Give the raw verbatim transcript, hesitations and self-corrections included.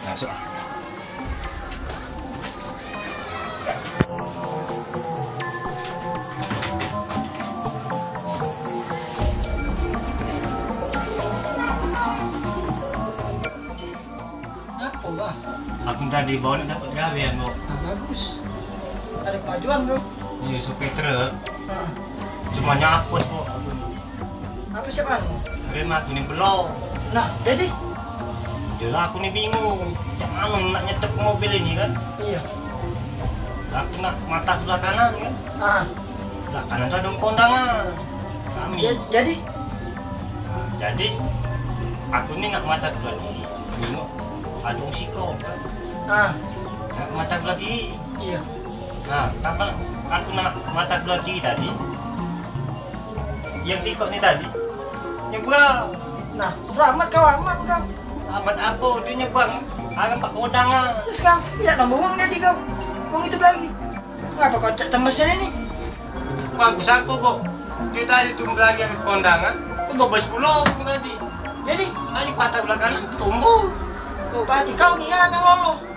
Masuk. Apo, Bah? Aku tadi bawa nak dapat gawean, Bok. Ah, bagus. Ado kemajuan tu. Iyo, sopir truk. Ah. Cuma nyapus, Bok. Apo siap anu? Rem aku ni belum. Nah, jadi? Jelas aku ni bingung. Cak mano nak nyetup mobil ini kan? Iyo. Aku nak mata sebelah kanan kan? Ah. Sebelah kanan tu ado kondangan. Kami. Ja-, jadi? Nah, jadi aku ni nak mata sebelah kiri. Nengok ado sikok kan? Ah. Nak mata sebelah kiri. Iyo. Nah, kapan aku nak mata sebelah kiri tadi? Yang sikok ni tadi nyebrang. Nah, selamat kau, aman kau. Aman apo? Dio nyebrang arah pak kondangan. Terus kau, idak nambah wong tadi kau. Wong itu lagi. Ngapo kau cak temes ini? Bagus aku, Bok. Dio tadi tu lagi ke kondangan. Aku bebas pulo tadi. Jadi? Tadi patah belah kanan, tumbuh. Oh, berarti kau ni yang lolo.